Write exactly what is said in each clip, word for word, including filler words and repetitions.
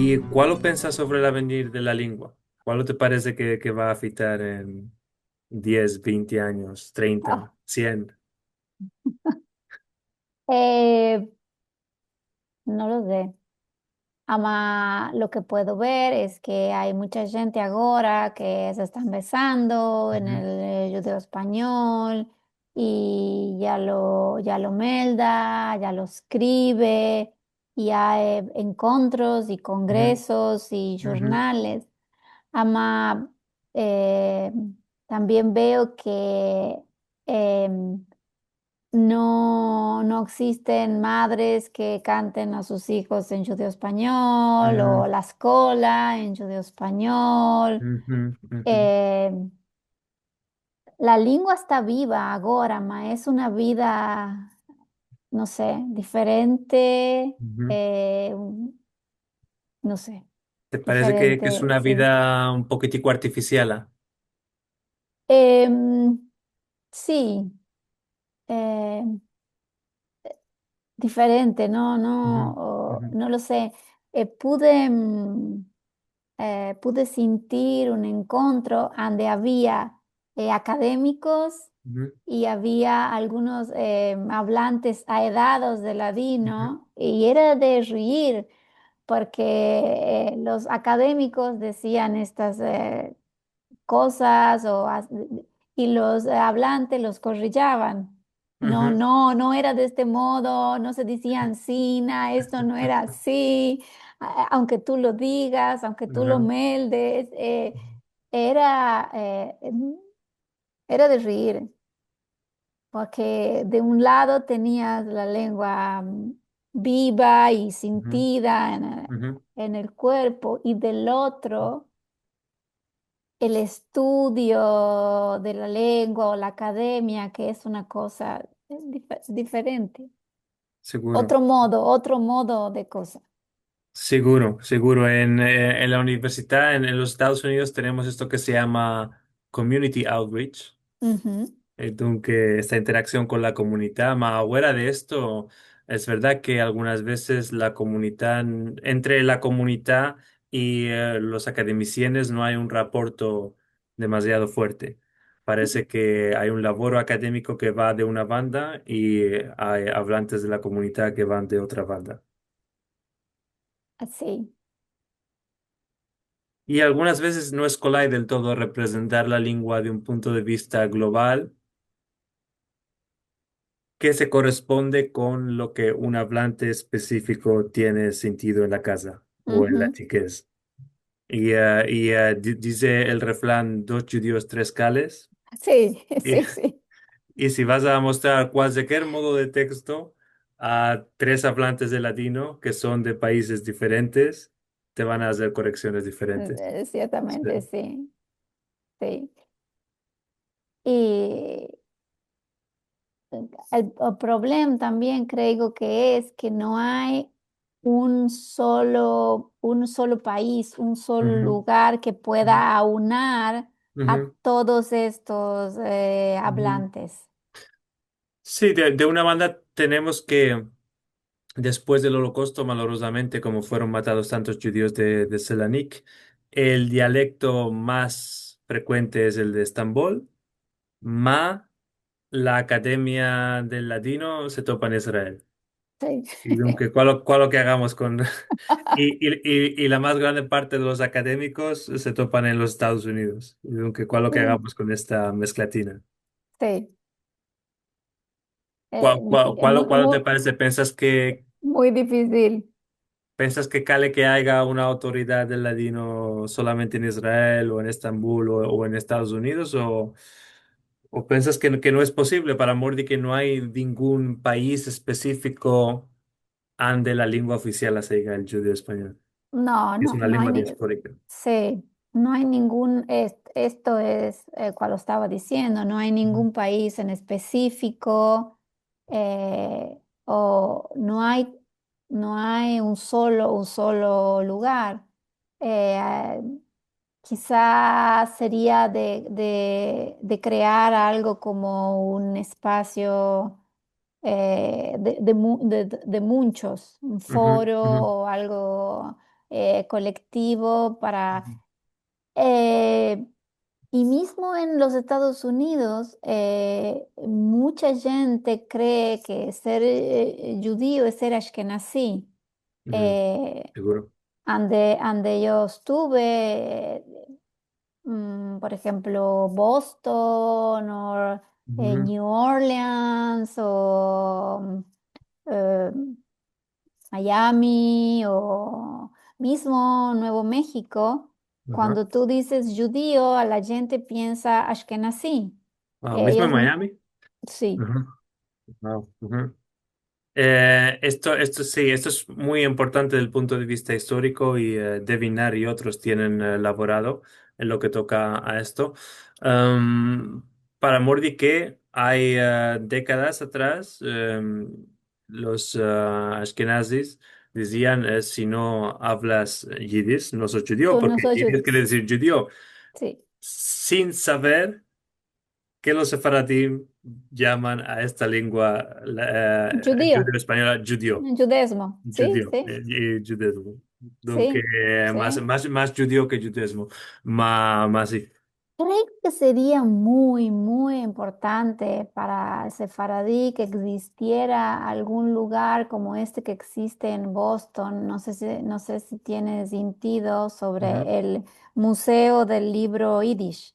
I kualo pensas sovre el avenir de la lengua? Kualo te parese ke, ke va a afektar en diez, vente anyos, trenta, sien? Eh, no lo se. Ama lo ke puedo ver es ke ay muncha djente agora ke se esta empesando en el, eh, djudeo-espanyol i ya lo, ya lo melda, ya lo eskrive, i ay, eh, enkontros i kongresos i djurnales. Ama, eh, tambien veo ke, em, no, no egzisten madres ke kanten a sus ijos en djudeo-espanyol o la eskola en djudeo-espanyol. Eh, la lengua esta biva agora, ma es una vida, no se, diferente, eh, no se, diferente, si. Te parese ke, ke es una vida un pokitiko artifisial, a? Em, si. Em, diferente, no, no, o, no lo se. Eh, pude, mm, eh, pude sintir un enkontro ande avia, eh, akademikos i avia algunos, eh, avlantes aedados de ladino, i era de riir, porke, eh, los akademikos dezian estas, eh, kozas o as-, i los, eh, avlantes los korrijavan. No, no, no era de este modo, no se dizia ansina, esto no era ansi, a-, aunke tu lo digas, aunke tu lo meldes, eh, era, eh, em, era de riir, porke de un lado tenias la lengua, mm, biva i sintida en, en el kuerpo, i del otro, el estudio de la lengua o la akademia, ke es una koza, eh, dife-, diferente. Siguro. Otro modo, otro modo de koza. Siguro, siguro. En, eh, en la universidad, en, en los Estados Unidos, tenemos esto ke se yama community outreach. Eh, dunke, esta interaksion kon la komunidad, ma fuera de esto, es verdad ke algunas vezes la komunidad, entre la komunidad i, eh, los akademisianes no ay un raporto demaziado fuerte. Parese ke ay un lavoro akademiko ke va de una banda i ay avlantes de la komunidad ke van de otra banda. Ansi. I algunas vezes no es kolay del todo reprezentar la lengua de un punto de vista global ke se korresponde kon lo ke un avlante espesifiko tiene sintido en la kaza o en la chikez. I, eh, i, eh, di-, dize el refran, "Dos djudios, tres kales". Si, si, si. I si vas a mostrar kualker modo de teksto a tres avlantes de ladino ke son de paizes diferentes, te van a azer koreksiones diferentes. Eh, siertamente, si. Si. I el, el problema tambien kreo ke es ke no ay un solo, un solo paiz, un solo lugar ke pueda aunar a todos estos, eh, avlantes. Si, de, de una banda tenemos ke, despues del Olokosto, malorozamente, komo fueron matados tantos djudios de, de Selanik, el dialekto mas frekuente es el de Estambol, ma la Akademia del Ladino se topa en Israel. Si. I dunke, kualo, kualo ke agamos kon, i, i, i, i la mas grande parte de los akademikos se topan en los Estados Unidos. I dunke, kualo ke agamos kon esta mesklatina? Si. Kual, eh, kual, kual, mu-, kual mu-, te parese? Pensas ke, muy difisil. Pensas ke kale ke aya una autoridad del ladino solamente en Israel o en Estambol o, o en Estados Unidos? O, o pensas ke, ke no es posivle para mor de ke no ay ningun paiz espesifiko ande la lengua ofisial la siga el djudeo-espanyol? No, no, no ay ni-, diasporika. Si, no ay ningun, est-, esto es, eh, kualo estava diziendo, no ay ningun paiz en espesifiko, eh, o no ay, no ay un solo, un solo lugar. Eh, kiza seria de, de, de krear algo komo un espasio, eh, de, de mu-, de, de munchos, un foro o algo, eh, kolektivo para, eh, i mizmo en los Estados Unidos, eh, mucha djente kree ke ser, eh, djudio es ser ashkenazi. Eh, ande, ande yo estuve, eh, mm, por enshemplo, Boston o, eh, New Orleans o, mm, eh, Miami o mizmo Nuevo Mexico, kuando tu dizes djudio, a la djente piensa ashkenazi. Ah, mizmo en Miami? Si. Wow. Eh, esto, esto si, esto es muy importante del punto de vista istoriko i, eh, Devin Naar i otros tienen, eh, lavorado en lo ke toka a esto. Em, para mor de ke ay, eh, dekadas atras, em, los, eh, ashkenazis dizian, eh, si no avlas yidish, no sos djudio, porke yidish kere dizir djudio. Si. Sin saver ke los sefaradim yaman a esta lengua, la, eh, djudeo-espanyola, djudio. Djudezmo. Si, si. Eh, i djudezmo. Donk, mas, mas, mas djudio ke djudezmo. Ma, mas si. Kreo ke seria muy, muy importante para el sefaradi ke egzistiera algun lugar komo este ke egziste en Boston. No se si, no se si tienes entido sovre el Muzeo del Livro Yidish.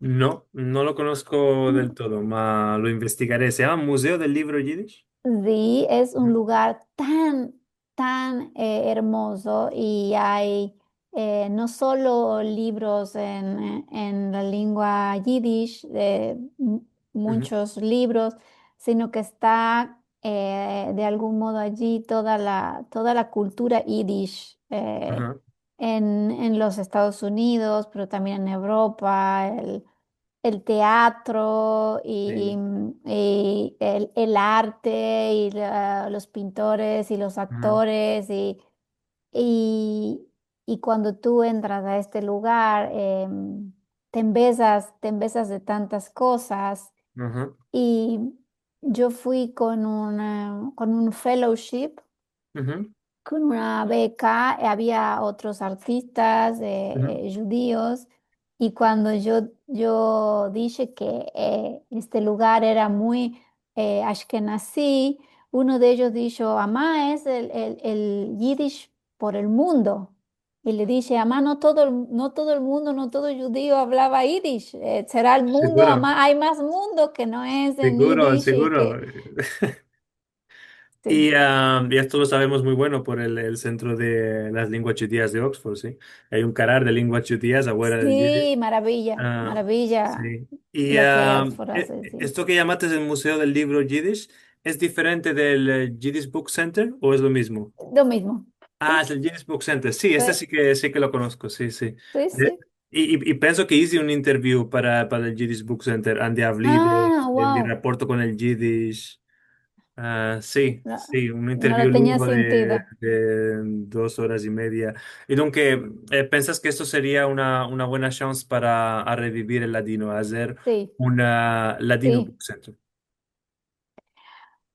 No, no lo konosko del todo, ma lo investigare. Se yama Muzeo del Livro Yidish? Si, es un lugar tan, tan, eh, ermozo i ay, eh, no solo livros en, en la lengua yidish, eh, mu-, muchos livros, sino ke esta, eh, de algun modo ayi toda la, toda la kultura yidish, eh, en, en los Estados Unidos, pero tambien en Evropa, el, el teatro i, i, i el, el arte i la, los pintores i los aktores i, i, i kuando tu entras a este lugar, em, te embezas, te embezas de tantas kozas. I yo fui kon un, eh, kon un fellowship kon una beka, eh, avia otros artistas, eh, eh, djudios, i kuando yo, yo dishe ke, eh, este lugar era muy, eh, ashkenazi, uno de eyos disho, "Ama, es el, el, el yidish por el mundo." I le dishe, "Ama, no todo el, no todo el mundo, no todo djudio avlava yidish. Eh, sera el mundo, ama, ay mas mundo ke no es en yidish i ke." Seguro, seguro. Si. I, ah, i esto lo savemos muy bueno por el, el Sentro de las Lenguas Djudias de Oxford, si. Ay un karar de lenguas djudias afuera del yidish. Si, maravilla, maravilla. Si. I, ah, esto ke yamates el Muzeo del Livro Yidish es diferente del, eh, Yiddish Book Center o es lo mizmo? Lo mizmo. Ah, es el Yiddish Book Center. Si, este si ke, si ke lo konosko, si, si. Si, si. I, i, i penso ke ize un interview para, para el Yiddish Book Center, ande avli de, de mi raporto kon el yidish. Ah, si, si, un interview largo de, de dos oras i media. I donk, eh, pensas ke esto seria una, una buena chance para a revivir el ladino, azer una Ladino Book Center?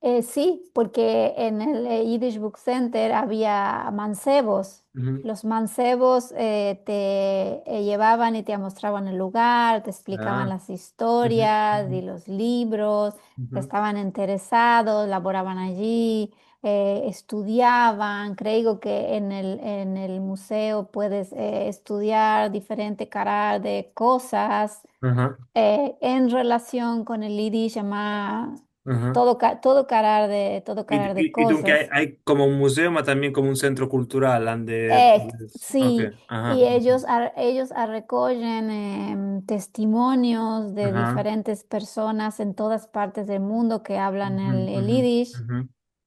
Eh, si, porke en el, eh, Yiddish Book Center avia mansevos. Los mansevos, eh, te, eh, yevavan i te amostravan el lugar, te esplikavan las istorias i los livros, estavan interesados, lavoravan ayi, eh, estudiavan. Kreigo ke en el, en el muzeo puedes, eh, estudiar diferente karar de kozas, eh, en relasion kon el yidish, ama, todo ka-, todo karar de, todo karar de kozas. I, i, i donk ay, ay komo un muzeo, ma tambien komo un sentro kultural, ande... Eh, si. I eyos a-, eyos a-, rekojen, em, testimonio de diferentes personas en todas partes del mundo ke avlan el, el yidish.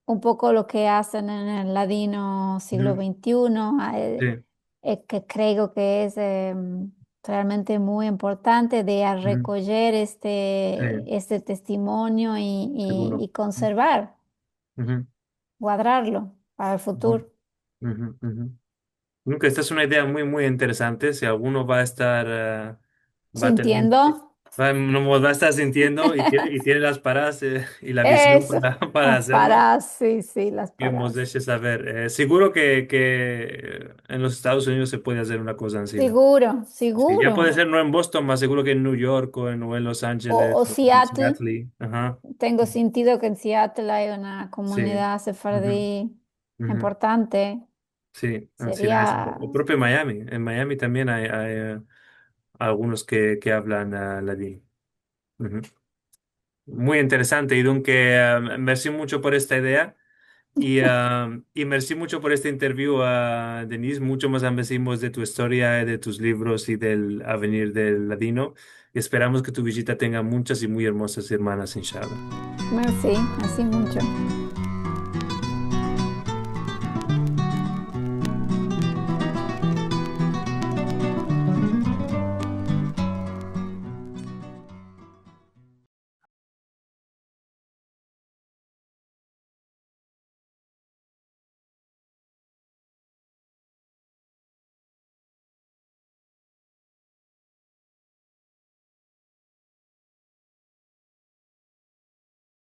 Un poko lo ke azen en el Ladino siglo veintiuno, eh, eh, ke kreigo ke es, em, realmente muy importante de a-, rekojer este, este testimonio i, i, i konservar, guadrarlo para el futuro. Nunka, esta es una idea muy, muy interesante. Si alguno va a estar, eh, va a tener sintiendo, Va, no, va a estar sintiendo i tiene, i tiene las paras, e, i la vizion para, para azerlo. Las paras, si, si, las paras. Ke mos deshe saver. E, siguro ke, ke en los Estados Unidos se puede azer una koza ansi, no? Siguro, siguro. Si, ya puede ser no en Boston, mas siguro ke en New York o en, o en Los Angeles o en Seattle. Tengo sentido ke en Seattle ay una komunidad sefaradi importante. Si, ansi es. O propio Miami. En Miami tambien ay, ay, e, algunos ke, ke avlan, a, ladino. Muy interesante. I dunke, a, mersi muncho por esta idea. I, a, i mersi muncho por este interview, a, Denise. Muncho mos ambezimos de tu istoria, de tus livros i del avenir del ladino. I esperamos ke tu vijita tenga munchas i muy ermozas ermanas, inshallah. Mersi, mersi muncho.